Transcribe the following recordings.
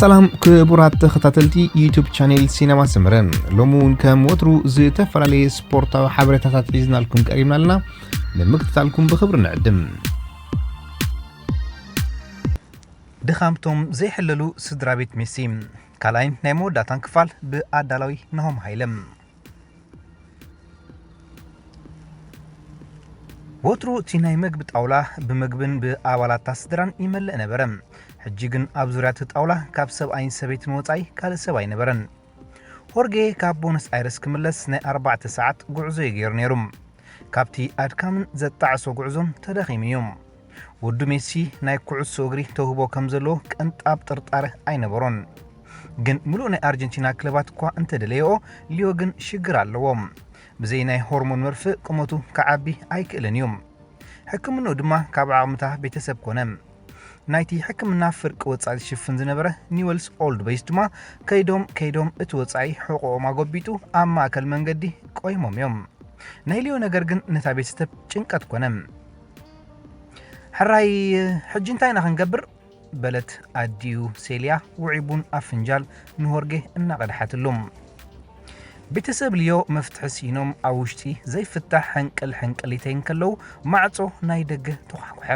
ሰላም ክቡራት ተኸታተልቲ ዩቱብ ቻኔል ሲነማ ሰመረ፣ ሎሚ እውን ከም ወትሩ ዝተፈላለየ ስፖርታዊ ሓበሬታታት ሒዝናልኩም ቀሪብና ኣለና። ንምክትታልኩም ብኽብሪ ንዕድም። ድኻምቶም ዘይሕለሉ ስድራ ቤት ሜሲ፣ ካልኣይን ናይ መወዳእታን ክፋል ብኣዳላዊ ናሆም ሃይለ። ወትሩ እቲ ናይ መግቢ ጣውላ ብመግብን ብኣባላታ ስድራን ይመልእ ነበረ። ሕጂ ግን ኣብ ዙርያ እቲ ጣውላ ካብ ሰብኣይን ሰበይትን ወጻኢ ካልእ ሰብ ኣይነበረን። ሆርጌ ካብ ቦነስ ኣይረስ ክምለስ ናይ ኣርባዕተ ሰዓት ጉዕዞ እዩ ገይሩ ነይሩ። ካብቲ ኣድካምን ዘጣዕሶ ጉዕዞን ተደኺሙ እዩ። ወዱ ሜሲ ናይ ኩዕሶ እግሪ ተውህቦ ከም ዘለዎ ቅንጣብ ጥርጣረ ኣይነበሮን። ግን ምሉእ ናይ ኣርጀንቲና ክለባት እኳ እንተደለየኦ፣ ሊዮ ግን ሽግር ኣለዎ። ብዘይ ናይ ሆርሞን መርፍእ ቁመቱ ክዓቢ ኣይክእልን እዩ። ሕክምንኡ ድማ ካብ ዓቕምታ ቤተሰብ ኮነ። ናይቲ ሕክምና ፍርቂ ወጻኢ ዝሽፍን ዝነበረ ኒወልስ ኦልድ ቦይስ ድማ ከይዶም ከይዶም እቲ ወጻኢ ሕቖኦም ኣጎቢጡ ኣብ ማእከል መንገዲ ቆይሞም እዮም። ናይ ሊዮ ነገር ግን ነታ ቤተሰብ ጭንቀት ኮነ። "ሕራይ፣ ሕጂ እንታይ ኢና ክንገብር?" በለት ኣዲኡ ሴልያ ውዑይ ቡን ኣብ ፍንጃል ንሆርጌ እናቐድሓትሉ። "ቤተሰብ ሊዮ መፍትሒ ስኢኖም ኣብ ውሽጢ ዘይፍታሕ ሕንቅል ሕንቅሊተይ እንከለዉ ማዕጾ ናይ ደገ ተኳሕኩሐ።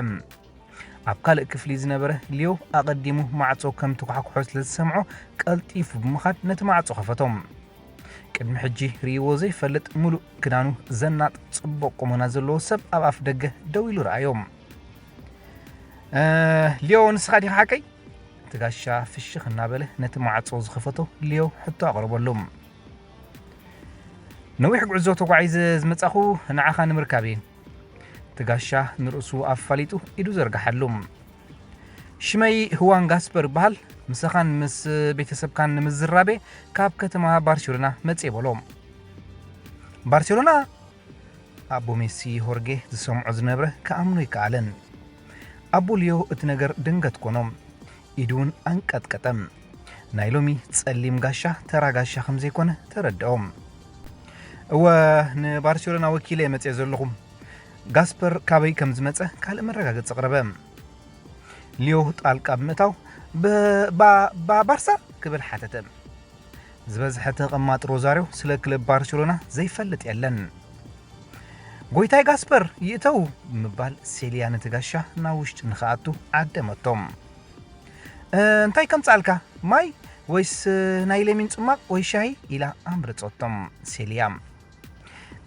ኣብ ካልእ ክፍሊ ዝነበረ ሊዮ ኣቐዲሙ ማዕጾ ከም ተኳሕኩሖ ስለ ዝሰምዖ ቀልጢፉ ብምኻድ ነቲ ማዕጾ ከፈቶ። ቅድሚ ሕጂ ርእይዎ ዘይፈልጥ ምሉእ ክዳኑ ዘናጥ ጽቡቕ ቁመና ዘለዎ ሰብ ኣብ ኣፍ ደገ ደው ኢሉ ረኣዮ። "እ፣ ሊዮ ንስኻ ዲኻ ሓቀይ?" እቲ ጋሻ ፍሽኽ እናበለ ነቲ ማዕጾ ዝኸፈቶ ሊዮ ሕቶ ኣቕረበሉ። "ነዊሕ ጉዕዞ ተጓዒዘ ዝመጻኹ ንዓኻ ንምርካብ እየ።" እቲ ጋሻ ንርእሱ ኣፋሊጡ ኢዱ ዘርግሓሉ። "ሽመይ ህዋን ጋስፐር ይበሃል። ምሳኻን ምስ ቤተሰብካን ንምዝራቤ ካብ ከተማ ባርሴሎና መጽየ" በሎ። "ባርሴሎና?" ኣቦ ሜሲ ሆርጌ ዝሰምዖ ዝነበረ ክኣምኖ ኣይከኣለን። ኣቦ ሊዮ እቲ ነገር ድንገት ኮኖ። ኢዱ እውን ኣንቀጥቀጠ። ናይ ሎሚ ጸሊም ጋሻ ተራ ጋሻ ከም ዘይኮነ ተረድኦ። "እወ፣ ንባርሴሎና ወኪለ እየ መጽየ ዘለኹ። ጋስፐር ካበይ ከም ዝመጸ ካልእ መረጋገጺ ኣቕረበ?" ሊዮ ጣልቃ ብምእታው፣ "ብ-፣ ባ-፣ ባ-፣ ባርሳ?" ክብል ሓተተ። ዝበዝሐ ተቐማጢ ሮዛርዮ ስለ ክለብ ባርሴሎና ዘይፈልጥ የለን። "ጎይታይ ጋስፐር ይእተው!" ብምባል ሴልያ ነቲ ጋሻ ናብ ውሽጢ ንኽኣቱ ዓደመቶ። "እ፣ እንታይ ከምጽኣልካ? ማይ ወይስ፣ እ፣ ናይ ለሚን ጽሟቕ ወይ ሻሂ?" ኢላ ኣምረጸቶ ሴልያ።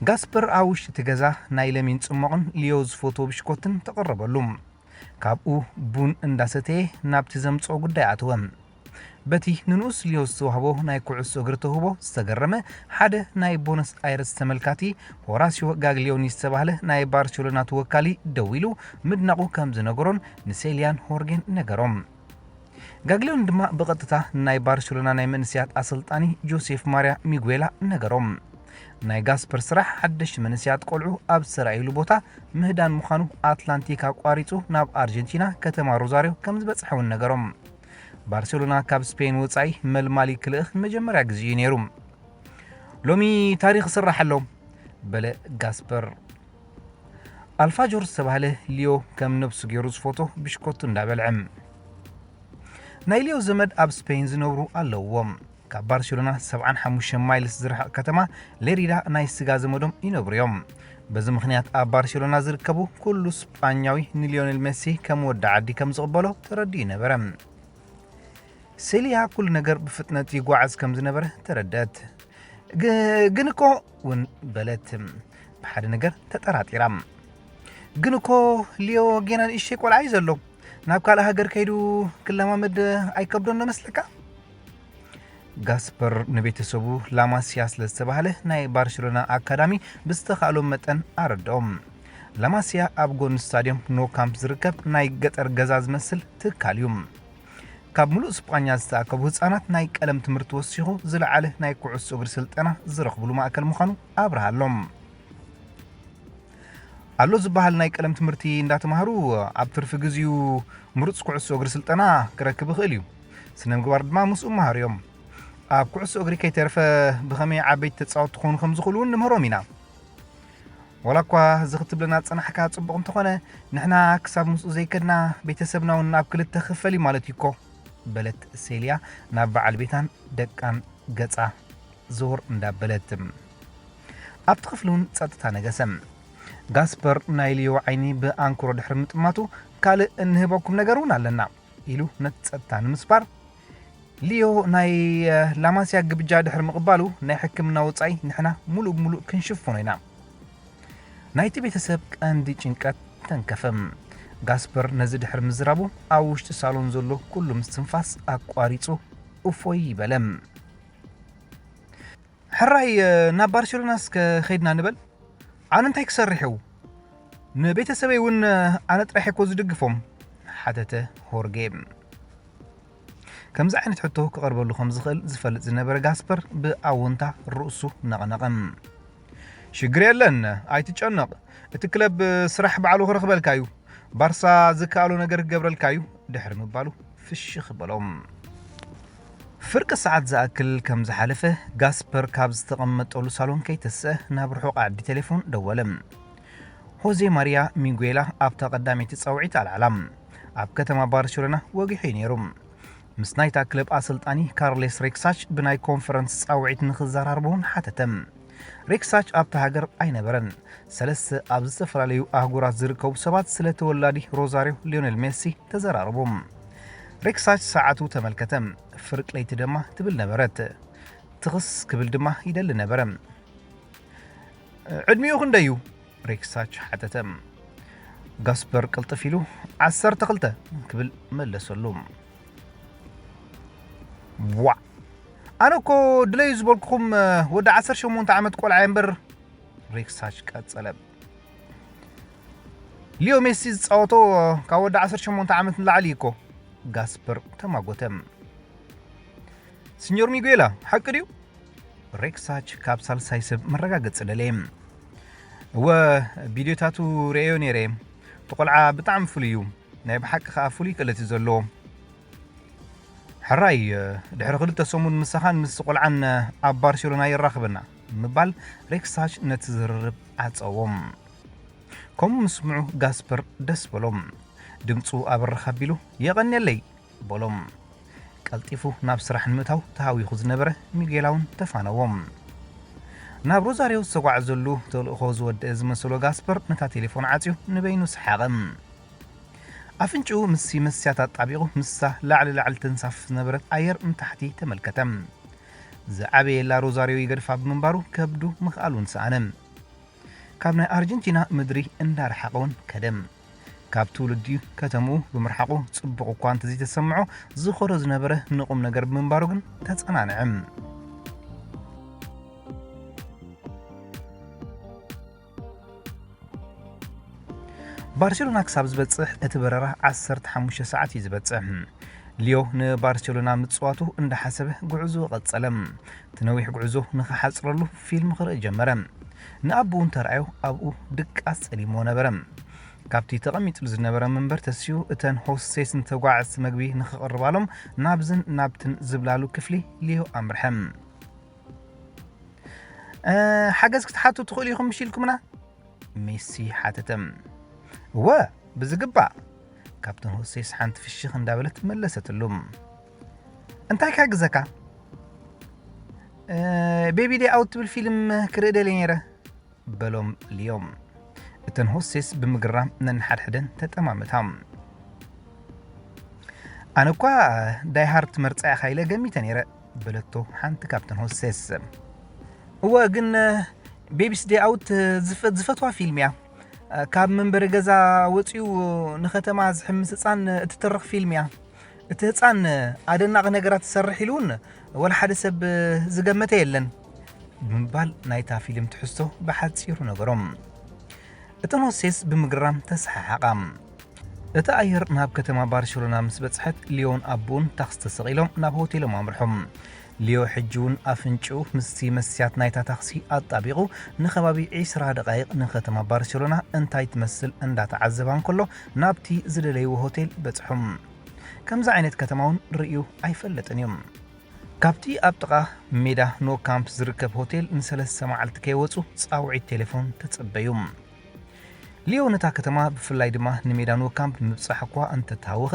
ጋስፐር ኣብ ውሽጢ እቲ ገዛ ናይ ለሚን ጽሟቕን ሊዮ ዝፈትዎ ብሽኮትን ተቐረበሉ። ካብኡ ቡን እንዳሰተየ ናብቲ ዘምጽኦ ጉዳይ ኣተወ። በቲ ንንኡስ ሊዮ ዝተዋህቦ ናይ ኩዕሶ እግሪ ተውህቦ ዝተገረመ ሓደ ናይ ቦነስ ኣይረስ ተመልካቲ፣ ሆራሲዮ ጋግሊዮኒ ዝተባህለ ናይ ባርሴሎና ተወካሊ ደዊሉ ምድናቑ ከም ዝነገሮን ንሴልያን ሆርጌን ነገሮም። ጋግሊዮኒ ድማ ብቐጥታ ናይ ባርሴሎና ናይ መንእሰያት ኣሰልጣኒ ጆሴፍ ማርያ ሚጉዌላ ነገሮም። ናይ ጋስፐር ስራሕ ሓደሽቲ መንእሰያት ቆልዑ ኣብ ዝተራእዩሉ ቦታ ምህዳን ምዃኑ ኣትላንቲክ ኣቋሪጹ ናብ ኣርጀንቲና ከተማ ሮዛርዮ ከም ዝበጽሐ እውን ነገሮም። ባርሴሎና ካብ ስፔን ወጻኢ መልማሊ ክልእኽ ንመጀመርያ ግዜ እዩ ነይሩ። "ሎሚ ታሪኽ ይስራሕ ኣሎ" በለ ጋስፐር። ኣልፋጆር ዝተባህለ ሊዮ ከም ነብሱ ገይሩ ዝፈቶ ብሽኮቱ እንዳበልዐ። ናይ ሊዮ ዘመድ ኣብ ስፔን ዝነብሩ ኣለውዎ። ካብ ባርሴሎና ሰብዓን ሓሙሽተን ማይልስ ዝርሕቕ ከተማ ሌሪዳ ናይ ስጋ ዘመዶም ይነብሩ እዮም። በዚ ምኽንያት ኣብ ባርሴሎና ዝርከቡ ኩሉ ስጳኛዊ ንሊዮኔል ሜሲ ከም ወዲ ዓዲ ከም ዝቕበሎ ተረዲኡ ነበረ። ሴልያ ኩሉ ነገር ብፍጥነት ይጓዓዝ ከም ዝነበረ ተረድአት። "ግ-፣ ግን እኮ" እውን በለት ብሓደ ነገር ተጠራጢራ። "ግን እኮ ሊዮ ጌና ንእሽተይ ቆልዓ እዩ ዘሎ። ናብ ካልእ ሃገር ከይዱ ክለማመድ ኣይከብዶን ዶ መስለካ?" ጋስፐር ንቤተሰቡ ላማሲያ ስለ ዝተባህለ ናይ ባርሴሎና ኣካዳሚ ብዝተኻእሎ መጠን ኣረድኦም። ላማሲያ ኣብ ጎኒ ስታድዮም ኖ ካምፕ ዝርከብ ናይ ገጠር ገዛ ዝመስል ትካል እዩ። ካብ ምሉእ ስጳኛ ዝተኣከቡ ህጻናት ናይ ቀለም ትምህርቲ ወሲኹ ዝለዓለ ናይ ኩዕሶ እግሪ ስልጠና ዝረኽብሉ ማእከል ምዃኑ ኣብርሃሎም። ኣሎ ዝበሃል ናይ ቀለም ትምህርቲ እንዳተማህሩ ኣብ ትርፊ ግዜኡ ምሩጽ ኩዕሶ እግሪ ስልጠና ክረክብ ይኽእል እዩ። ስነ ምግባር ድማ ምስኡ መሃሩ እዮም። ኣብ ኩዕሶ እግሪ ከይተረፈ ብኸመይ ዓበይቲ ተጻወትቲ ክኾኑ ከም ዝኽእሉ እውን ንምህሮም ኢና። ዋላ እኳ እዚ ክትብለና ዝጸናሕካ ጽቡቕ እንተኾነ፣ ንሕና ክሳብ ምስኡ ዘይከድና ቤተሰብና እውን ኣብ ክልተ ክኽፈል እዩ ማለት እዩ እኮ። በለት ሴልያ ናብ በዓል ቤታን ደቃን ገጻ ዞር እንዳበለት። ኣብቲ ክፍሊ እውን ጸጥታ ነገሰ። ጋስፐር ናይ ሊዮ ዓይኒ ብኣንክሮ ድሕሪ ምጥማቱ፣ ካልእ እንህበኩም ነገር እውን ኣለና ኢሉ ነቲ ጸጥታ ንምስባር፣ ሊዮ ናይ ላማስያ ግብጃ ድሕሪ ምቕባሉ ናይ ሕክምና ወጻኢ ንሕና ሙሉእ ብሙሉእ ክንሽፍኖ ኢና። ናይቲ ቤተሰብ ቀንዲ ጭንቀት ተንከፈ። ጋስፐር ነዚ ድሕሪ ምዝራቡ ኣብ ውሽጢ ሳሎን ዘሎ ኩሉ ምስትንፋስ ኣቋሪጹ እፎይ በለ። ሕራይ ናብ ባርሴሎናስ ከኸይድና ንበል? ኣነ እንታይ ክሰርሕ እዩ? ንቤተሰበይ እውን ኣነ ጥራሕ እኮ ዝድግፎም፣ ሓተተ ሆርጌ። ከምዚ ዓይነት ሕቶ ክቐርበሉ ከም ዝኽእል ዝፈልጥ ዝነበረ ጋስፐር ብኣወንታ ርእሱ ነቕነቐ። ሽግር የለን፣ ኣይትጨነቕ። እቲ ክለብ ስራሕ ባዕሉ ክረኽበልካ እዩ። ባርሳ ዝከኣሎ ነገር ክገብረልካ እዩ፣ ድሕሪ ምባሉ ፍሽኽ በሎም። ፍርቂ ሰዓት ዝኣክል ከም ዝሓለፈ፣ ጋስፐር ካብ ዝተቐመጠሉ ሳሎን ከይተስአ ናብ ርሑቕ ዓዲ ቴሌፎን ደወለ። ሆዜ ማሪያ ሚጉዌላ ኣብታ ቀዳመይቲ ጻውዒት ኣልዓላ። ኣብ ከተማ ባርሴሎና ወጊሑ እዩ ነይሩ። ምስ ናይታ ክለብ ኣሰልጣኒ ካርሌስ ሬክሳች ብናይ ኮንፈረንስ ጻውዒት ንኽዘራረቡ እውን ሓተተ። ሬክሳች ኣብታ ሃገር ኣይነበረን። ሰለስተ ኣብ ዝተፈላለዩ ኣህጉራት ዝርከቡ ሰባት ስለ ተወላዲ ሮዛርዮ ሊዮኔል ሜሲ ተዘራረቡ። ሬክሳች ሰዓቱ ተመልከተ። ፍርቂ ለይቲ ድማ ትብል ነበረት። ትኽስ ክብል ድማ ይደሊ ነበረ። ዕድሚኡ ክንደይ እዩ? ሬክሳች ሓተተ። ጋስፐር ቅልጥፍ ኢሉ፣ ዓሰርተ ክልተ ክብል መለሰሉ። ዋዕ! ኣነ እኮ ድለዩ ዝበልኩኹም ወዲ ዓሰርተ ሸሞንተ ዓመት ቆልዓ እየ እምበር፣ ሬክሳች ቀጸለ። ሊዮ ሜሲ ዝጻወቶ ካብ ወዲ ዓሰርተ ሸሞንተ ዓመት ንላዕሊ እዩ እኮ፣ ጋስፐር ተማጎተ። ሲኞር ሚጉዌላ፣ ሓቂ ድዩ? ሬክሳች ካብ ሳልሳይ ሰብ መረጋገጺ ደለየ። እወ፣ ቪድዮታቱ ርእየዮ ነይረ። እቲ ቆልዓ ብጣዕሚ ፍሉይ እዩ። ናይ ብሓቂ ከኣ ፍሉይ ክእለት እዩ ዘለዎ። ሕራይ፣ ድሕሪ ክልተ ሰሙን ምሳኻን ምስ ቆልዓን ኣብ ባርሴሎና የራኽበና፣ ምባል ሬክሳች ነቲ ዝርርብ ዓጸዎም። ከምኡ ምስምዑ ጋስፐር ደስ በሎም። ድምፁ ኣበርኽ ኣቢሉ፣ የቐንየለይ! በሎም። ቀልጢፉ ናብ ስራሕ ንምእታው ተሃዊኹ ዝነበረ ሚጌላ እውን ተፋነዎም። ናብ ሮዛርዮ ዝተጓዕዘሉ ተልእኾ ዝወደአ ዝመሰሎ ጋስፐር ነታ ቴሌፎን ዓጽዩ ንበይኑ ሰሓቐ። ኣፍንጭኡ ምስ መስያት ኣጣቢቑ ምስታ ላዕሊ ላዕሊ ተንሳፍፍ ዝነበረት ኣየር ንታሕቲ ተመልከተ። ዝዓበየላ ሮዛርዮ ይገድፋ ብምንባሩ ከብዱ ምኽኣሉን ሰኣነ። ካብ ናይ ኣርጀንቲና ምድሪ እንዳረሓቐ እውን ከደ። ካብ ትውልዲ ከተምኡ ብምርሓቑ ጽቡቕ እኳ እንተዘይተሰምዖ፣ ዝኾሮ ዝነበረ ንቑም ነገር ብምንባሩ ግን ተጸናንዐ። ባርሴሎና ክሳብ ዝበጽሕ እቲ በረራ ዓሰርተ ሓሙሽተ ሰዓት እዩ ዝበጽሕ። ሊዮ ንባርሴሎና ምጽዋቱ እንዳሓሰበ ጉዕዞ ቀጸለ። እቲ ነዊሕ ጉዕዞ ንኽሓጽረሉ ፊልም ክርኢ ጀመረ። ንኣቦኡ እንተረኣዮ ኣብኡ ድቃስ ጸሊምዎ ነበረ። ካብቲ ተቐሚጥሉ ዝነበረ መንበር ተሲኡ እተን ሆስቴስ ንተጓዓዝቲ መግቢ ንኽቕርባሎም ናብዝን ናብትን ዝብላሉ ክፍሊ ሊዮ ኣምርሐ። "እ፣ ሓገዝ ክትሓቱ ትኽእሉ ኢኹም ምሽ ኢልኩምና?" ሜሲ ሓተተ። "እወ፣ ብዝግባእ!" ካብተን ሆስቴስ ሓንቲ ፍሽኽ እንዳበለት መለሰትሉ። "እንታይ ክሕግዘካ?" "እ፣ ቤቢ ዴይ ኣውት ትብል ፊልም ክርኢ ደልየ ነይረ" በሎም ሊዮም። እተን ሆስቴስ ብምግራም ነንሓድሕደን ተጠማመታ። "ኣነ እኳ ዳይ ሃርድ ትመርጻ ኢኻ ኢለ ገሚተ ነይረ" በለቶ ሓንቲ ካብተን ሆስቴስ። "እወ፣ ግን ቤቢስ ዴይ ኣውት ዝፈ-፣ ዝፈትዋ ፊልም እያ። ካብ መንበሪ ገዛ ወጺኡ ንኸተማ ዝሕምስ ህጻን እትትርኽ ፊልም እያ። እቲ ህጻን ኣደናቒ ነገራት ዝሰርሕ ኢሉ እውን ወላ ሓደ ሰብ ዝገመተ የለን" ብምባል ናይታ ፊልም ትሕዝቶ ብሓጺሩ ነገሮም። እተን ሆስቴስ ብምግራም ተሰሓሓቓ። እቲ ኣየር ናብ ከተማ ባርሴሎና ምስ በጽሐት ሊዮን ኣቦኡን ታክሲ ተሰቒሎም ናብ ሆቴሎም ኣምርሖም። ሊዮ ሕጂ እውን ኣፍንጭኡ ምስቲ መስትያት ናይታ ታክሲ ኣጣቢቑ ንኸባቢ ዒስራ ደቓይቕ ንከተማ ባርሴሎና እንታይ ትመስል እንዳተዓዘባ እንከሎ ናብቲ ዝደለይዎ ሆቴል በጽሖም። ከምዚ ዓይነት ከተማ እውን ርእዩ ኣይፈልጥን እዩ። ካብቲ ኣብ ጥቓ ሜዳ ኖ ካምፕ ዝርከብ ሆቴል ንሰለስተ መዓልቲ ከይወጹ ጻውዒት ቴሌፎን ተጸበዩ። ሊዮ ነታ ከተማ፣ ብፍላይ ድማ ንሜዳ ኖ ካምፕ ምብጻሕ እኳ እንተተሃወኸ፣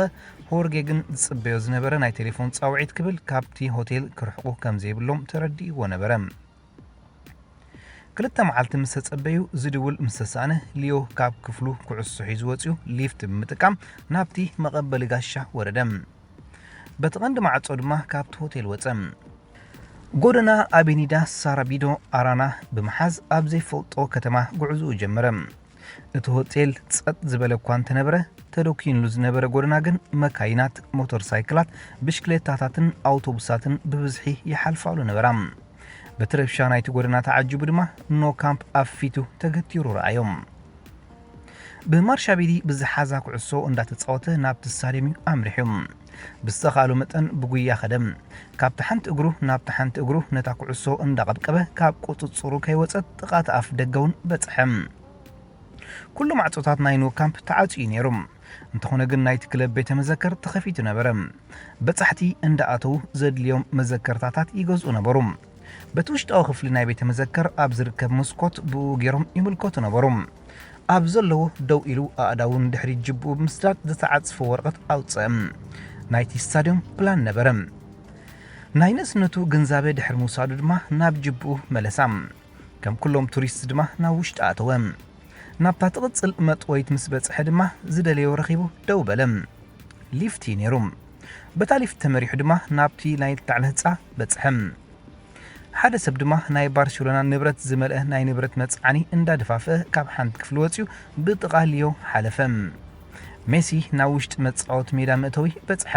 ሆርጌ ግን ዝጽበዮ ዝነበረ ናይ ቴሌፎን ጻውዒት ክብል ካብቲ ሆቴል ክርሕቑ ከም ዘይብሎም ተረዲእዎ ነበረ። ክልተ መዓልቲ ምስ ተጸበዩ፣ ዝድውል ምስ ተሳእነ፣ ሊዮ ካብ ክፍሉ ኩዕሶ ሒዙ ወጺኡ ሊፍት ብምጥቃም ናብቲ መቐበሊ ጋሻ ወረደ። በቲ ቀንዲ ማዕጾ ድማ ካብቲ ሆቴል ወጸ። ጎደና ኣቬኒዳ ሳራቢዶ ኣራና ብምሓዝ ኣብ ዘይፈልጦ ከተማ ጉዕዞኡ ጀመረ። እቲ ሆቴል ጸጥ ዝበለ እኳ እንተነበረ፣ ተደኲንሉ ዝነበረ ጎደና ግን መካይናት፣ ሞተር ሳይክላት፣ ብሽክሌታታትን ኣውቶቡሳትን ብብዝሒ ይሓልፋሉ ነበራ። በቲ ረብሻ ናይቲ ጎደና ተዓጂቡ ድማ ኖ ካምፕ ኣብ ፊቱ ተገቲሩ ረኣዮም። ብማርሻቤሊ ብዝሓዛ ኩዕሶ እንዳተጻወተ ናብቲ ስታድዮም እዩ ኣምሪሑ። ብዝተኻእሎ መጠን ብጉያ ኸደ። ካብቲ ሓንቲ እግሩ ናብቲ ሓንቲ እግሩ ነታ ኩዕሶ እንዳቐብቀበ ካብ ቁጽጽሩ ከይወጸት ጥቓ እቲ ኣፍ ደገ እውን በጽሐ። ኩሉ ማዕጾታት ናይ ኖ ካምፕ ተዓጽዩ ነይሩ። እንተኾነ ግን ናይቲ ክለብ ቤተ መዘከር ተኸፊቱ ነበረ። በጻሕቲ እንዳኣተዉ ዘድልዮም መዘከርታታት ይገዝኡ ነበሩ። በቲ ውሽጣዊ ክፍሊ ናይ ቤተ መዘከር ኣብ ዝርከብ መስኮት ብኡ ገይሮም ይምልከቱ ነበሩ። ኣብ ዘለዎ ደው ኢሉ ኣእዳዉ ንድሕሪት ጅብኡ ብምስዳድ ዝተዓጽፈ ወረቐት ኣውጽአ። ናይቲ ስታድዮም ፕላን ነበረ። ናይ ንእስነቱ ግንዛበ ድሕሪ ምውሳዱ ድማ ናብ ጅብኡ መለሳ። ከም ኩሎም ቱሪስት ድማ ናብ ውሽጢ ኣተወ። ናብታ ትቕጽል መጥወይት ምስ በጽሐ ድማ ዝደለዮ ረኺቡ ደው በለ። ሊፍት እዩ ነይሩ። በታ ሊፍት ተመሪሑ ድማ ናብቲ ናይ ላዕሊ ህጻ በጽሐ። ሓደ ሰብ ድማ ናይ ባርሴሎና ንብረት ዝመልአ ናይ ንብረት መጽዓኒ እንዳደፋፍአ ካብ ሓንቲ ክፍሊ ወጺኡ ብጥቓ ሊዮ ሓለፈ። ሜሲ ናብ ውሽጢ መጻወቲ ሜዳ መእተዊ በጽሐ።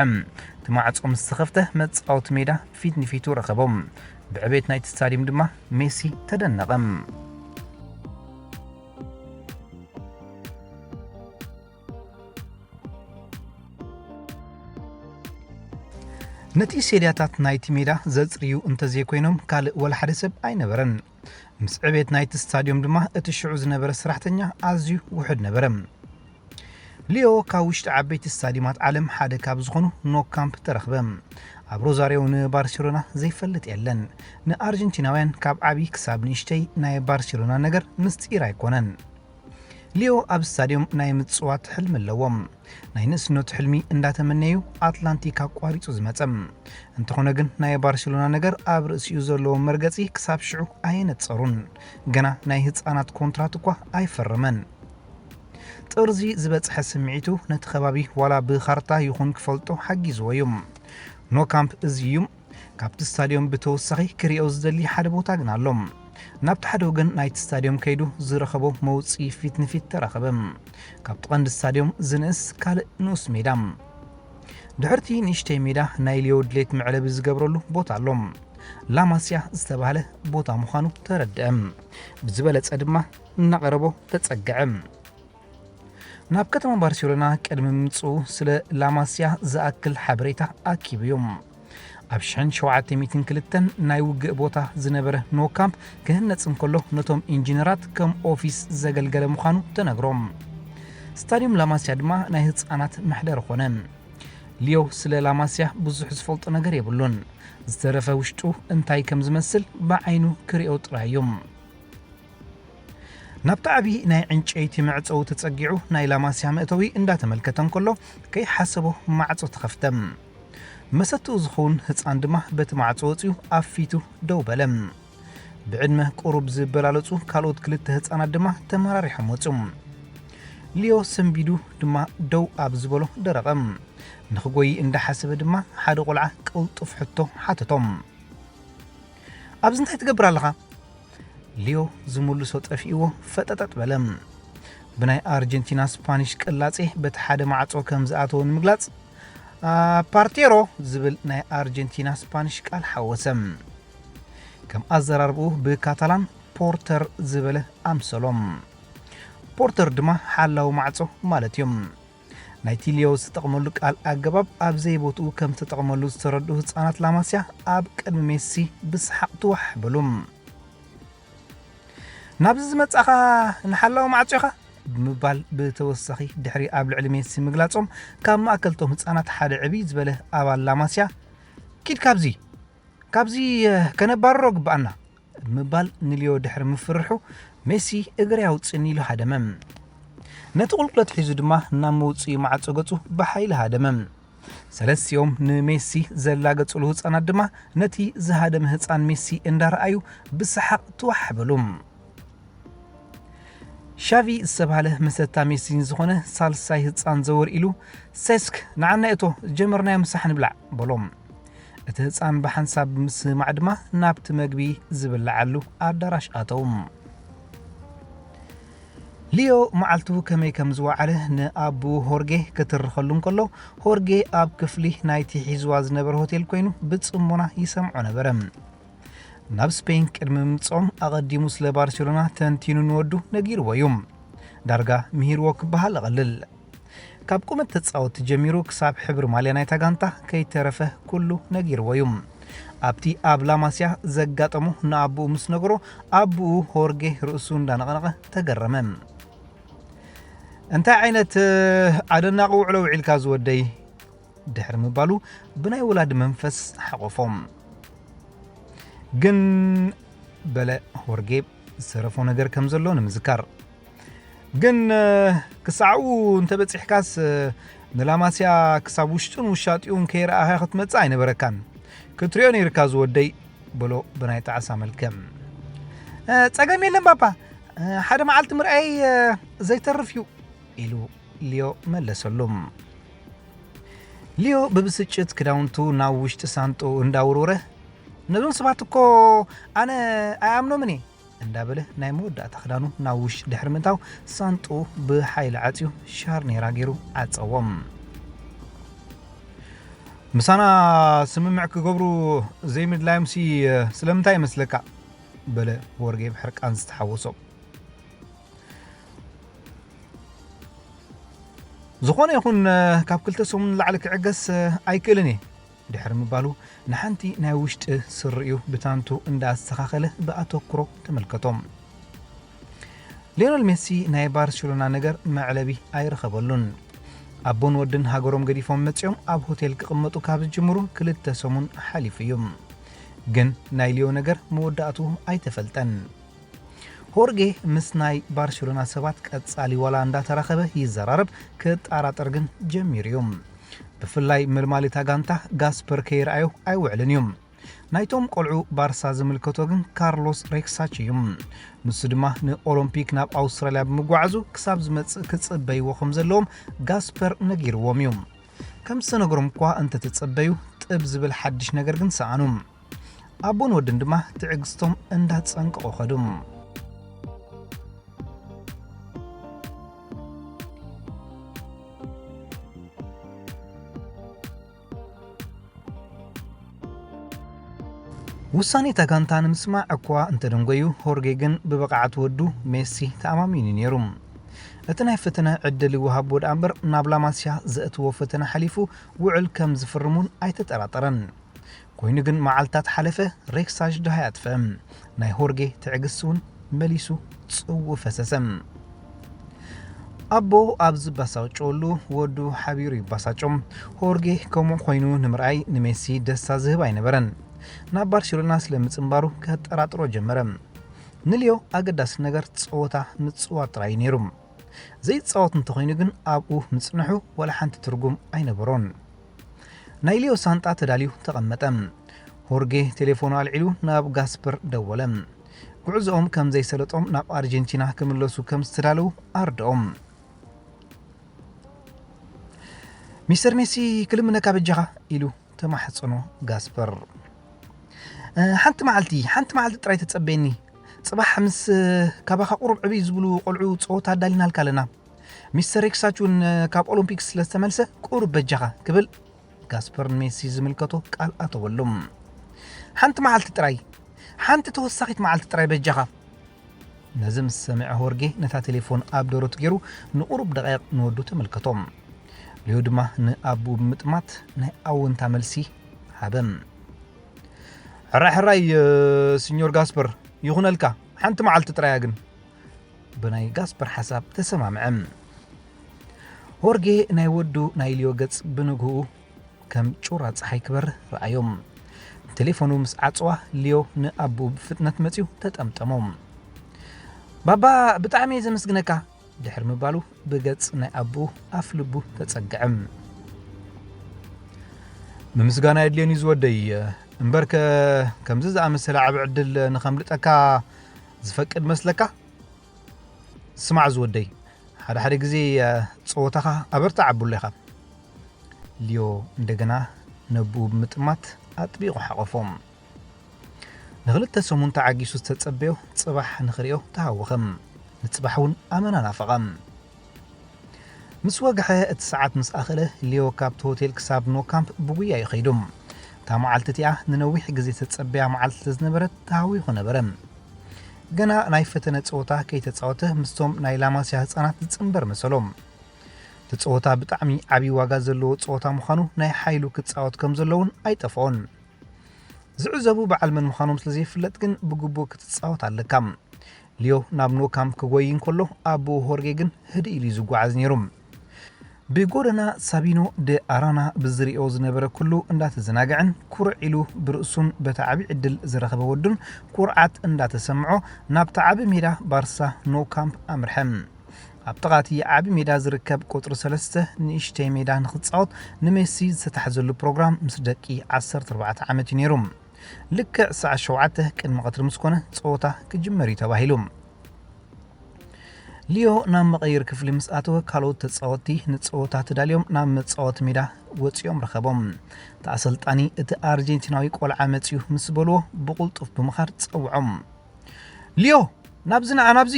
እቲ ማዕጾ ምስ ተኸፍተ መጻወቲ ሜዳ ፊት ንፊቱ ረኸቦ። ብዕቤት ናይቲ ስታድዩም ድማ ሜሲ ተደነቐ። ነቲ ሴድያታት ናይቲ ሜዳ ዘጽርዩ እንተዘይኮይኖም ካልእ ወላ ሓደ ሰብ ኣይነበረን። ምስ ዕቤት ናይቲ ስታድዮም ድማ እቲ ሽዑ ዝነበረ ሰራሕተኛ ኣዝዩ ውሑድ ነበረ። ሊዮ ካብ ውሽጢ ዓበይቲ ስታድዩማት ዓለም ሓደ ካብ ዝኾኑ ኖ ካምፕ ተረኽበ። ኣብ ሮዛሪዮ ንባርሴሎና ዘይፈልጥ የለን። ንኣርጀንቲናውያን ካብ ዓቢ ክሳብ ንእሽተይ ናይ ባርሴሎና ነገር ምስጢር ኣይኮነን። ሊዮ ኣብ ስታድዮም ናይ ምጽዋት ሕልሚ ኣለዎ። ናይ ንእስነቱ ሕልሚ እንዳተመነዩ ኣትላንቲክ ኣቋሪጹ ዝመጸ። እንተኾነ ግን ናይ ባርሴሎና ነገር ኣብ ርእሲኡ ዘለዎ መርገጺ ክሳብ ሽዑ ኣየነጸሩን። ገና ናይ ህጻናት ኮንትራት እኳ ኣይፈረመን። ጥርዚ ዝበጽሐ ስምዒቱ ነቲ ከባቢ ዋላ ብኻርታ ይኹን ክፈልጦ ሓጊዝዎ እዩ። ኖ ካምፕ እዚ እዩ። ካብቲ ስታድዮም ብተወሳኺ ክሪኦ ዝደሊ ሓደ ቦታ ግን ኣሎ። ናብቲ ሓደ ወገን ናይቲ ስታድዮም ከይዱ ዝረኸቦ መውጽኢ ፊት ንፊት ተረኸበ። ካብቲ ቀንዲ ስታድዮም ዝንእስ ካልእ ንኡስ ሜዳ። ድሕርቲ ንእሽተይ ሜዳ ናይ ሊዮ ድሌት መዕለቢ ዝገብረሉ ቦታ ኣሎ። ላማስያ ዝተባህለ ቦታ ምዃኑ ተረድአ። ብዝበለጸ ድማ እናቐረቦ ተጸግዐ። ናብ ከተማ ባርሴሎና ቅድሚ ምምጽኡ ስለ ላማስያ ዝኣክል ሓበሬታ ኣኪቡ እዩ። ኣብ ሽሕን ሸውዓተ ሚእትን ክልተን ናይ ውግእ ቦታ ዝነበረ ኖ ካምፕ ክህነጽ እንከሎ ነቶም ኢንጂነራት ከም ኦፊስ ዘገልገለ ምዃኑ ተነግሮም። ስታድዩም ላማስያ ድማ ናይ ህጻናት መሕደሪ ኾነ። ሊዮ ስለ ላማስያ ብዙሕ ዝፈልጦ ነገር የብሉን። ዝተረፈ ውሽጡ እንታይ ከም ዝመስል ብዓይኑ ክሪኦ ጥራይ እዩ። ናብቲ ዓቢ ናይ ዕንጨይቲ መዕጸዊ ተጸጊዑ ናይ ላማስያ መእተዊ እንዳተመልከተ እንከሎ ከይሓሰቦ ማዕጾ ተኸፍተ። መሰትኡ ዝኸውን ህጻን ድማ በቲ ማዕጾ ወጺኡ ኣብ ፊቱ ደው በለ። ብዕድመ ቁሩብ ዝበላለጹ ካልኦት ክልተ ህጻናት ድማ ተመራሪሖም ወጹ። ሊዮ ሰንቢዱ ድማ ደው ኣብ ዝበሎ ደረቐ። ንኽጎይ እንዳሓሰበ ድማ ሓደ ቆልዓ ቅልጡፍ ሕቶ ሓተቶም። ኣብዚ እንታይ ትገብር ኣለኻ? ሊዮ ዝምልሶ ጠፊእዎ ፈጠጠጥ በለ። ብናይ ኣርጀንቲና ስፓኒሽ ቅላጼ በቲ ሓደ ማዕጾ ከም ዝኣተወ ንምግላጽ፣ "ኣ፣ ፓርቴሮ" ዝብል ናይ ኣርጀንቲና ስፓኒሽ ቃል ሓወሰ። ከም ኣዘራርብኡ ብካታላን ፖርተር ዝበለ ኣምሰሎም። ፖርተር ድማ ሓላዊ ማዕጾ ማለት እዮም። ናይቲ ሊዮ ዝተጠቕመሉ ቃል ኣገባብ ኣብ ዘይቦትኡ ከም ዝተጠቕመሉ ዝተረድኡ ህጻናት ላማስያ ኣብ ቅድሚ ሜሲ ብሰሓቕ ትዋሕ በሉ። "ናብዚ ዝመጻኻ ንሓላዊ ማዕጾ ኢኻ?" ብምባል ብተወሳኺ ድሕሪ ኣብ ልዕሊ ሜሲ ምግላጾም ካብ ማእከልቶም ህጻናት ሓደ ዕብይ ዝበለ ኣባል ላማስያ፣ "ኪድ ካብዚ! ካብዚ፣ እ፣ ከነባርሮ ግብኣና!" ብምባል ንሊዮ ድሕሪ ምፍርሑ ሜሲ "እግረይ ኣውጽእኒ" ኢሉ ሃደመ። ነቲ ቁልቁለት ሒዙ ድማ ናብ መውፅኢ ማዕጾ ገጹ ብሓይሊ ሃደመ። ሰለስቲኦም ንሜሲ ዘላገጹሉ ህጻናት ድማ ነቲ ዝሃደመ ህጻን ሜሲ እንዳረኣዩ ብሰሓቕ ትዋሕ በሉ። ሻቪ ዝተባህለ መሰታ ሜሲ ዝኾነ ሳልሳይ ህጻን ዘወር ኢሉ፣ "ሴስክ፣ ንዓና እቶ ጀመርናዮ ምሳሕ ንብላዕ" በሎም። እቲ ህጻን ብሓንሳብ ምስማዕ ድማ ናብቲ መግቢ ዝብልዓሉ ኣዳራሽ ኣተው። ሊዮ መዓልቱ ከመይ ከም ዝወዓለ ንኣቦኡ ሆርጌ ክትርኸሉ እንከሎ፣ ሆርጌ ኣብ ክፍሊ ናይቲ ሒዝዋ ዝነበረ ሆቴል ኮይኑ ብጽሞና ይሰምዖ ነበረ። ናብ ስፔን ቅድሚ ምምጽኦም ኣቐዲሙ ስለ ባርሴሎና ተንቲኑ ንወዱ ነጊርዎ እዩ። ዳርጋ ምሂርዎ ክበሃል እቐልል። ካብ ቁመት ተጻወትቲ ጀሚሩ ክሳብ ሕብሪ ማልያ ናይታ ጋንታ ከይተረፈ ኩሉ ነጊርዎ እዩ። ኣብቲ ኣብ ላማስያ ዘጋጠሞ ንኣቦኡ ምስ ነገሮ፣ ኣቦኡ ሆርጌ ርእሱ እንዳነቕነቐ ተገረመ። "እንታይ ዓይነት ኣደናቒ ውዕሎ ውዒልካ ዝወደይ?" ድሕሪ ምባሉ ብናይ ወላዲ መንፈስ ሓቖፎም። "ግን" በለ ሆርጌ ዝተረፎ ነገር ከም ዘሎ ንምዝካር። "ግን ክሳዕኡ እንተበጺሕካስ ንላማስያ ክሳብ ውሽጡን ውሻጢኡን ከይረኣኻ ክትመጽእ ኣይነበረካን። ክትሪኦ ነይርካ ዝወደይ" በሎ ብናይ ጣዕሳ መልክዕ። "ጸገም የለን ባባ፣ ሓደ መዓልቲ ምርኣይ ዘይተርፍ እዩ" ኢሉ ሊዮ መለሰሉ። ሊዮ ብብስጭት ክዳውንቱ ናብ ውሽጢ ሳንጥኡ እንዳወርወረ፣ "ነዞም ሰባት እኮ ኣነ ኣይኣምኖምን እየ" እንዳበለ ናይ መወዳእታ ክዳኑ ናብ ውሽጢ ድሕሪ ምእታው ሳንጥኡ ብሓይሊ ዓጽዩ ሻርኔራ ገይሩ ዓጸዎም። "ምሳና ስምምዕ ክገብሩ ዘይምድላዮምሲ ስለምንታይ ይመስለካ?" በለ ሆርጌ ብሕርቃን ዝተሓወሶ። "ዝኾነ ይኹን፣ ካብ ክልተ ሰሙን ንላዕሊ ክዕገስ ኣይክእልን እየ" ድሕሪ ምባሉ፣ ንሓንቲ ናይ ውሽጢ ስሪኡ ብታንቱ እንዳኣስተኻኸለ ብኣተኩሮ ተመልከቶም። ሊዮነል ሜሲ ናይ ባርሴሎና ነገር መዕለቢ ኣይረኸበሉን። ኣቦን ወድን ሃገሮም ገዲፎም መጺኦም ኣብ ሆቴል ክቕመጡ ካብ ዝጅምሩ ክልተ ሰሙን ሓሊፉ እዩ። ግን ናይ ሊዮ ነገር መወዳእቱ ኣይተፈልጠን። ሆርጌ ምስ ናይ ባርሴሎና ሰባት ቀጻሊ ዋላ እንዳተራኸበ ይዘራረብ፣ ክጠራጠር ግን ጀሚሩ እዩ። ብፍላይ መልማሊታ ጋንታ ጋስፐር ከይረኣዮ ኣይውዕልን እዩ። ናይቶም ቆልዑ ባርሳ ዝምልከቶ ግን ካርሎስ ሬክሳች እዩ። ንሱ ድማ ንኦሎምፒክ ናብ ኣውስትራልያ ብምጓዓዙ ክሳብ ዝመጽእ ክጽበይዎ ከም ዘለዎም ጋስፐር ነጊርዎም እዩ። ከም ዝተነግሮም እኳ እንተተጸበዩ፣ ጥብ ዝብል ሓድሽ ነገር ግን ሰኣኑ። ኣቦን ወድን ድማ ትዕግስቶም እንዳጸንቀቑ ኸዱ። ውሳኔ እታ ጋንታ ንምስማዕ እኳ እንተደንጎዩ፣ ሆርጌ ግን ብብቕዓት ወዱ ሜሲ ተኣማሚኑ ነይሩ። እቲ ናይ ፈተነ ዕድል ይወሃቦ ደኣ እምበር፣ ናብ ላማስያ ዘእትዎ ፈተነ ሓሊፉ ውዕል ከም ዝፍርም እውን ኣይተጠራጠረን። ኮይኑ ግን መዓልታት ሓለፈ፣ ሬክሳጅ ደሃይ ኣጥፍአ። ናይ ሆርጌ ትዕግስቲ እውን መሊሱ ጽው ፈሰሰ። ኣቦ ኣብ ዝባሳጨወሉ ወዱ ሓቢሩ ይባሳጮ። ሆርጌ ከምኡ ኮይኑ ንምርኣይ ንሜሲ ደስታ ዝህብ ኣይነበረን። ናብ ባርሴሎና ስለ ምጽንባሩ ከጠራጥሮ ጀመረ። ንልዮ ኣገዳሲ ነገር ጸወታ ምጽዋት ጥራይ እዩ ነይሩ። ዘይጻወት እንተኾይኑ ግን ኣብኡ ምጽንሑ ዋላ ሓንቲ ትርጉም ኣይነበሮን። ናይ ሊዮ ሳንጣ ተዳልዩ ተቐመጠ። ሆርጌ ቴሌፎኑ ኣልዒሉ ናብ ጋስፐር ደወለ። ጉዕዞኦም ከም ዘይሰለጦም ናብ ኣርጀንቲና ክምለሱ ከም ዝተዳለዉ ኣርድኦም። "ሚስተር ሜሲ ክልምነካ በጃኻ" ኢሉ ተማሕጸኖ ጋስፐር። "እ፣ ሓንቲ መዓልቲ፣ ሓንቲ መዓልቲ ጥራይ ተጸበየኒ። ጽባሕ ምስ፣ እ፣ ካባኻ ቁሩብ ዕብይ ዝብሉ ቆልዑ ጸወታ ኣዳሊናልካ ኣለና። ሚስተር ሬክሳች እውን፣ እ፣ ካብ ኦሎምፒክስ ስለ ዝተመልሰ ቁሩብ በጃኻ" ክብል ጋስፐር ንሜሲ ዝምልከቶ ቃል ኣተወሉ። "ሓንቲ መዓልቲ ጥራይ፣ ሓንቲ ተወሳኺት መዓልቲ ጥራይ በጃኻ" ነዚ ምስ ሰምዐ ሆርጌ ነታ ቴሌፎን ኣብ ደረቱ ገይሩ ንቁሩብ ደቃይቕ ንወዱ ተመልከቶ። ሊዮ ድማ ንኣቦኡ ብምጥማት ናይ ኣወንታ መልሲ ሃበ። "ሕራይ ሕራይ፣ ሲኞር ጋስፐር፣ ይኹነልካ፣ ሓንቲ መዓልቲ ጥራያ ግን" ብናይ ጋስፐር ሓሳብ ተሰማምዐ። ሆርጌ ናይ ወዱ ናይ ሊዮ ገጽ ብንግህኡ ከም ጩራ ጸሓይ ክበርህ ረኣዮም። ቴሌፎኑ ምስ ዓጸዋ፣ ሊዮ ንኣቦኡ ብፍጥነት መጺኡ ተጠምጠሞ። "ባባ፣ ብጣዕሚ እየ ዘመስግነካ። ድሕሪ ምባሉ ብገጽ ናይ ኣቦኡ ኣፍ ልቡ ተጸግዐ። "ምምስጋና የድልየን እዩ ዝወደይ፣ እምበርከ ከምዚ ዝኣመሰለ ዓቢ ዕድል ንኸምልጠካ ዝፈቅድ መስለካ? ስማዕ ዝወደይ፣ ሓደ ሓደ ግዜ ጸወታኻ ኣበርትዕ ኣብሎ ኢኻ።" ሊዮ እንደገና ነቦኡ ብምጥማት ኣጥቢቑ ሓቖፎ። ንኽልተ ሰሙን ተዓጊሱ ዝተጸበዮ ጽባሕ ንኽርእዮ ተሃወኸ። ንጽባሕ እውን ኣመና ናፈቐ። ምስ ወግሐ እቲ ሰዓት ምስ ኣኸለ፣ ሊዮ ካብቲ ሆቴል ክሳብ ኖ ካምፕ ብጉያ እዩ ኸይዱ። እታ መዓልቲ እቲኣ ንነዊሕ ግዜ ተጸበያ መዓልቲ ስለ ዝነበረት ተሃዊኹ ነበረ። ገና ናይ ፈተነ ጸወታ ከይተጻወተ ምስቶም ናይ ላማስያ ህጻናት ዝጽንበር መሰሎ። እቲ ጸወታ ብጣዕሚ ዓቢ ዋጋ ዘለዎ ጸወታ ምዃኑ ናይ ሓይሉ ክጻወት ከም ዘሎ እውን ኣይጠፍኦን። ዝዕዘቡ በዓል መን ምዃኖም ስለ ዘይፍለጥ ግን ብግቡእ ክትጻወት ኣለካ። ሊዮ ናብ ኖ ካምፕ ክጎይ እንከሎ ኣቦኡ ሆርጌ ግን ህድእ ኢሉ እዩ ዝጓዓዝ ነይሩ። ብጎደና ሳቢኖ ደ ኣራና ብዝርእዮ ዝነበረ ኩሉ እንዳተዘናግዐን ኩርዕ ኢሉ ብርእሱን በቲ ዓቢ ዕድል ዝረኸበ ወዱን ኩርዓት እንዳተሰምዖ ናብቲ ዓቢ ሜዳ ባርሳ ኖ ካምፕ ኣምርሐ። ኣብ ጥቓ እቲ ዓቢ ሜዳ ዝርከብ ቁጽሪ ሰለስተ ንእሽተይ ሜዳ ንኽጻወት ንሜሲ ዝተታሕዘሉ ፕሮግራም ምስ ደቂ ዓሰርተ ኣርባዕተ ዓመት እዩ ነይሩ። ልክዕ ሰዓት ሸውዓተ ቅድሚ ቀትሪ ምስ ኮነ ጸወታ ክጅመር እዩ ተባሂሉ። ሊዮ ናብ መቐይር ክፍሊ ምስ ኣተወ፣ ካልኦት ተጻወትቲ ንጸወታ ተዳልዮም ናብ መጻወቲ ሜዳ ወጺኦም ረኸቦም። እቲ ኣሰልጣኒ፣ "እቲ ኣርጀንቲናዊ ቆልዓ መጺኡ" ምስ በልዎ፣ ብቕልጡፍ ብምኻድ ጸውዖም። "ሊዮ፣ ናብዚ ንዓ፣ ናብዚ!"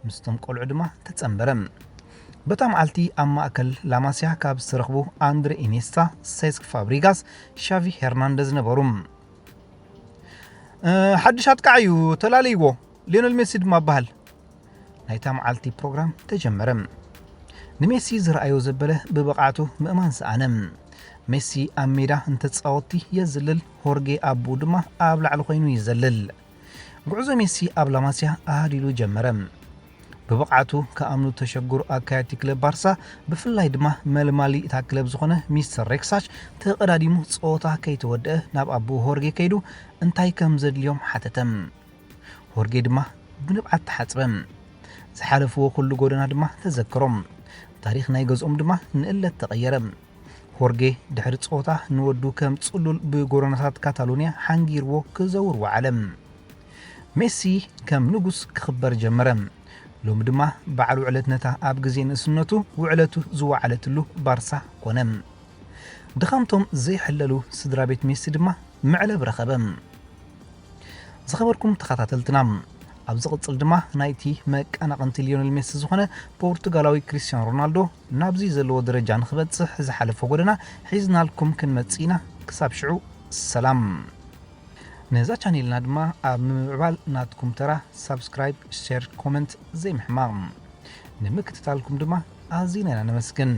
ምስቶም ቆልዑ ድማ ተጸንበረ። በታ መዓልቲ ኣብ ማእከል ላማስያ ካብ ዝተረኽቡ ኣንድሬ ኢኔስታ፣ ሴስክ ፋብሪጋስ፣ ሻቪ ሄርናንደዝ ነበሩ። "እ፣ ሓድሽ ኣጥቃዒ እዩ፣ ተላለይዎ፣ ሊዮነል ሜሲ ድማ እበሃል።" ናይታ መዓልቲ ፕሮግራም ተጀመረ። ንሜሲ ዝረኣዮ ዘበለ ብብቕዓቱ ምእማን ሰኣነ። ሜሲ ኣብ ሜዳ ንተጻወትቲ የዝልል፣ ሆርጌ ኣቦኡ ድማ ኣብ ላዕሊ ኮይኑ ይዘልል። ጉዕዞ ሜሲ ኣብ ላማስያ ኣሃዲሉ ጀመረ። ብብቕዓቱ ክኣምኑ ተሸግሩ ኣካየድቲ ክለብ ባርሳ፣ ብፍላይ ድማ መልማሊ እታ ክለብ ዝኾነ ሚስተር ሬክሳች፣ ተቐዳዲሙ ጸወታ ከይተወድአ ናብ ኣቦኡ ሆርጌ ከይዱ እንታይ ከም ዘድልዮም ሓተተ። ሆርጌ ድማ ብንብዓት ተሓጽበ። ዝሓለፍዎ ኩሉ ጎደና ድማ ተዘከሮም። ታሪኽ ናይ ገዝኦም ድማ ንእለት ተቐየረ። ሆርጌ ድሕሪ ጸወታ ንወዱ ከም ጽሉል ብጎደናታት ካታሎንያ ሓንጊርዎ ክዘውር ወዓለ። ሜሲ ከም ንጉስ ክኽበር ጀመረ። ሎሚ ድማ በዓል ውዕለት ነታ ኣብ ግዜ ንእስነቱ ውዕለቱ ዝወዓለትሉ ባርሳ ኮነ። ድኻምቶም ዘይሕለሉ ስድራ ቤት ሜሲ ድማ መዕለብ ረኸበ። ዝኸበርኩም ተኸታተልትና፣ ኣብ ዝቕጽል ድማ ናይቲ መቀናቕንቲ ሊዮነል ሜሲ ዝኾነ ፖርቱጋላዊ ክሪስቲያኖ ሮናልዶ ናብዚ ዘለዎ ደረጃ ንኽበጽሕ ዝሓለፎ ጎደና ሒዝናልኩም ክንመጽእ ኢና። ክሳብ ሽዑ ሰላም። ነዛ ቻኔልና ድማ ኣብ ምምዕባል ናትኩም ተራ ሳብስክራይብ፣ ሼር፣ ኮመንት ዘይምሕማቕ። ንምክትታልኩም ድማ ኣዚና ኢና ነመስግን።